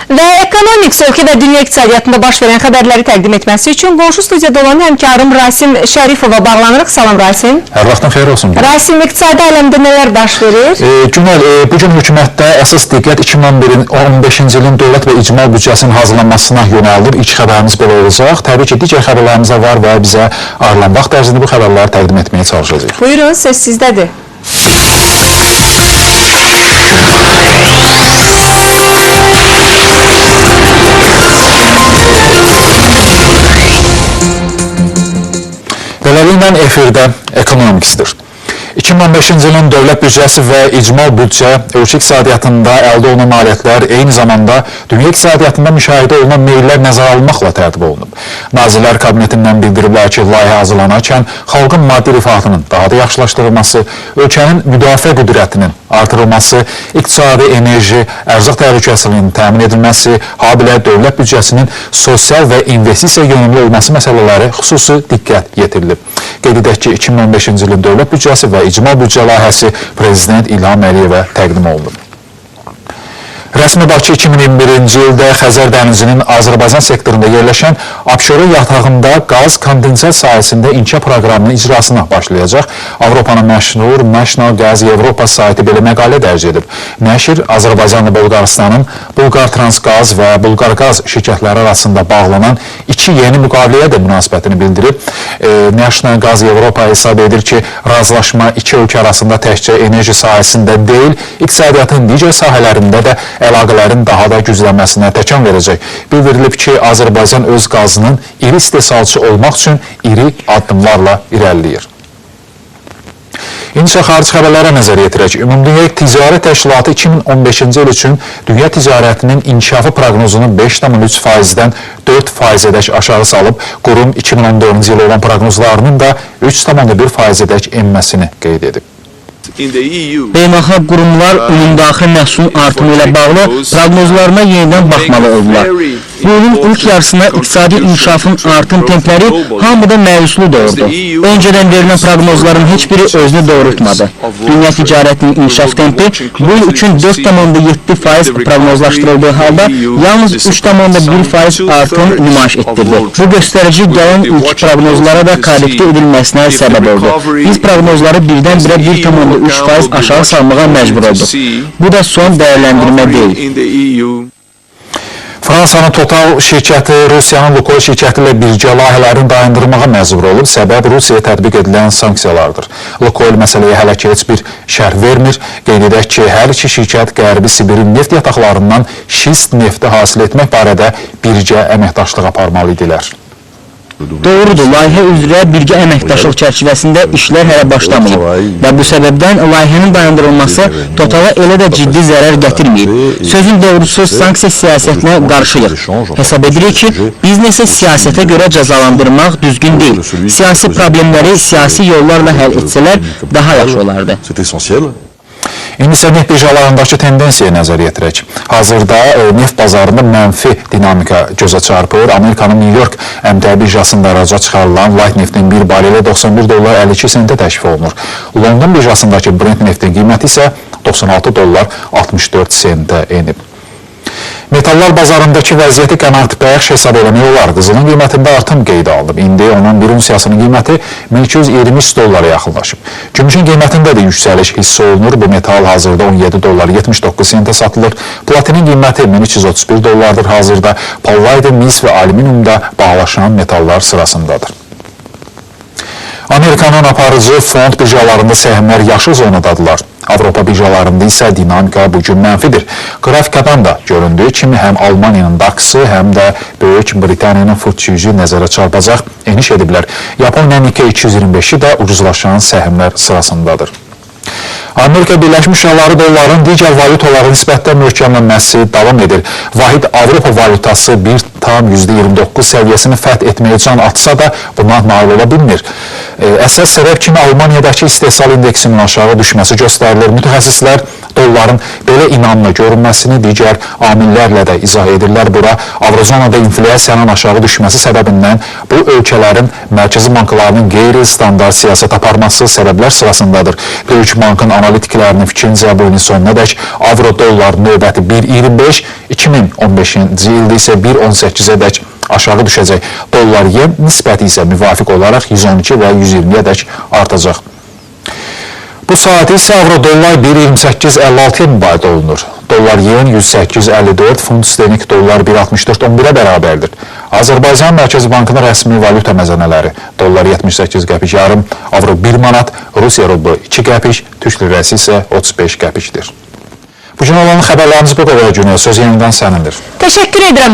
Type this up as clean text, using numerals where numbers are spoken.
Və Economics ölkə və dünya iqtisadiyyatında baş verən xəbərləri təqdim etməsi üçün qonşu studiyada olan həmkarım Rasim Şərifova bağlanırıq. Salam Rasim. Hər vaxtın xeyir olsun. Günel. Rasim, iqtisadi aləmdə nələr baş verir? Günel, bugün hökumətdə əsas diqqət 2015-ci ilin dövlət və icmal büdcəsinin hazırlanmasına yönəldib. İlk xəbərimiz belə olacaq. Təbii ki, digər xəbərlərimiz də var və bizə ayrılan vaxt ərzində bu xəbərləri təqdim etməyə çalışacağıq. Buyurun, söz sizdədir. Beləliklə efirdə Economics-dir. 2015-ci ilin dövlət büdcəsi və icmal büdcə ölkə iqtisadiyyatında əldə olunan nailiyyətlər eyni zamanda dünya iqtisadiyyatında müşahidə olunan meyillər nəzərə alınmaqla tərtib olunub. Nazirlər Kabinetindən bildiriblər ki, layihə hazırlanarkən xalqın maddi rifahının daha da yaxşılaşdırılması, ölkənin müdafiə qüdrətinin artırılması, iqtisadi, enerji, ərzaq təhlükəsizliyinin təmin edilməsi, habelə dövlət büdcəsinin sosial və investisiya yönümlü olması məsələləri xüsusi diqqət yetirilib. Qeyd edək ki, 2015-ci ilin dövlət büdcəsi və icmal büdcə layihəsi Prezident İlham Əliyevə təqdim olunub. Rəsmi Bakı 2021-ci ildə Xəzər dənizinin Azərbaycan sektorunda yerləşən Abşeron yatağında qaz kondensat sahəsində inkişaf proqramının icrasına başlayacaq. Avropanın məşhur National Gas Avropa saytı belə məqalə dərc edib. Nəşr Azərbaycanla Bolqarıstanın Bulqar Transqaz və Bulqarqaz şirkətləri arasında bağlanan iki yeni müqaviləyə də münasibətini bildirib. National Gas Avropa hesab edir ki, razılaşma iki ölkə arasında təkcə enerji sahəsində deyil, iqtisadiyyatın digər sahələrində də əlaqələrin daha da güclənməsinə təkan verəcək. Bildirilib ki, Azərbaycan öz qazının iri istehsalçı olmaq üçün iri addımlarla irəliləyir. İndi isə xarici xəbərlərə nəzər yetirək. Ümumdünya Ticarət Təşkilatı 2015-ci il üçün dünya ticarətinin inkişafı proqnozunu 5,3%-dən 4%-ədək aşağı salıb. Qurum 2014-cü il olan proqnozlarının da 3,1%-ədək enməsini qeyd edib. Beynəlxalq qurumlar ümumdaxili məhsulun artımı ilə bağlı proqnozlarına yenidən baxmalı oldular. Bu ilin ilk yarısında iqtisadi inkişafın artım templəri hamıda məyuslu doğurdu. Öncədən verilən proqnozların heç biri özünü doğrultmadı. Dünya ticarətinin inkişaf tempi bu il üçün 4,7% proqnozlaşdırıldığı halda yalnız 3,1% artım nümayiş etdirdi. Bu göstərici gələn ilk proqnozlara da korrektə edilməsinə səbəb oldu. Biz proqnozları birdən-birə 1,3% aşağı salmağa məcbur olduq. Bu da son dəyərləndirmə deyil. Fransanın Total şirkəti Rusiyanın Lukoil şirkəti ilə birgə layihələrini dayandırmağa məcbur olub. Səbəb Rusiyaya tətbiq edilən sanksiyalardır. Lukoil məsələyə hələ ki heç bir şərh vermir. Qeyd edək ki, hər iki şirkət Qərbi Sibirin neft yataqlarından şist nefti hasil etmək barədə birgə əməkdaşlıq aparmalı idilər. Doğrudur, layihə üzrə birgə əməkdaşlıq çərçivəsində işlər hələ başlamayıb və bu səbəbdən layihənin dayandırılması Totala elə də ciddi zərər gətirməyib. Sözün doğrusu sanksiya siyasətinə qarşıyıq. Hesab edirik ki, biznesi siyasətə görə cəzalandırmaq düzgün deyil. Siyasi problemləri siyasi yollarla həll etsələr daha yaxşı olardı. İndi isə neft birjalarındakı tendensiyaya nəzər yetirək. Hazırda neft bazarında mənfi dinamika gözə çarpır. Amerikanın New York əmtəə birjasında araca çıxarılan light neftin bir bareli 91 dollar 52 sentə təşrif olunur. London birjasındakı Brent neftin qiyməti isə 96 dollar 64 sentə enib. Metallar bazarındakı vəziyyəti qənaətbəxş hesab eləmək olar. Qızılın qiymətində artım qeydə alınıb. İndi onun bir unsiyasının qiyməti 1223 dollara yaxınlaşıb. Gümüşün qiymətində də yüksəliş hiss olunur. Bu metal hazırda 17 dollar 79 sentə satılır. Platinin qiyməti 1331 dollardır hazırda. Palladium, mis və alüminium da bahalaşan metallar sırasındadır. Amerikanın aparıcı fond birjalarında səhmlər yaşıl zonadadılar. Avropa birjalarında isə dinamika bugün mənfidir. Qrafikadan da göründüyü kimi həm Almaniyanın DAX-ı, həm də Böyük Britaniyanın FTSE 100-ü nəzərə çarpacaq eniş ediblər. Yaponiya Nikkei 225-i də ucuzlaşan səhmlər sırasındadır. Amerika Birləşmiş Ştatları dolların digər valyutalara nisbətdə möhkəmlənməsi davam edir. Vahid Avropa valyutası 1,83 1,29 səviyyəsini fəth etməyə can atsa da buna nail ola bilmir. Əsas səbəb kimi Almaniyadakı istehsal indeksinin aşağı düşməsi göstərilir. Mütəxəssislər dolların belə inamlı görünməsini digər amillərlə də izah edirlər. Bura Avrozonada inflyasiyanın aşağı düşməsi səbəbindən bu ölkələrin mərkəzi bankalarının qeyri-standart siyasət aparması səbəblər sırasındadır. Böyük bankın analitiklərinin fikrincə bu ilin sonunadək avro-dollar növbəti 1,25, 2015-ci ildə isə 1,18-ədək aşağı düşəcək. Dollar-yen nisbəti isə müvafiq olaraq 112 və 120-yədək artacaq. Bu saat isə avro-dollar 1,2856-ya mübadilə olunur. Dollar-yen 108,54, funt sterling dollar 1,64,11-ə bərabərdir. Azərbaycan Mərkəzi Bankının rəsmi valyuta məzənələri: dollar 78 qəpik yarım, avro 1 manat, Rusiya rublu 2 qəpik, Türk lirəsi isə 35 qəpikdir. Bu gün olan xəbərlərimiz bu qədər, Günel. Söz yenidən sənindir. Təşəkkür edirəm.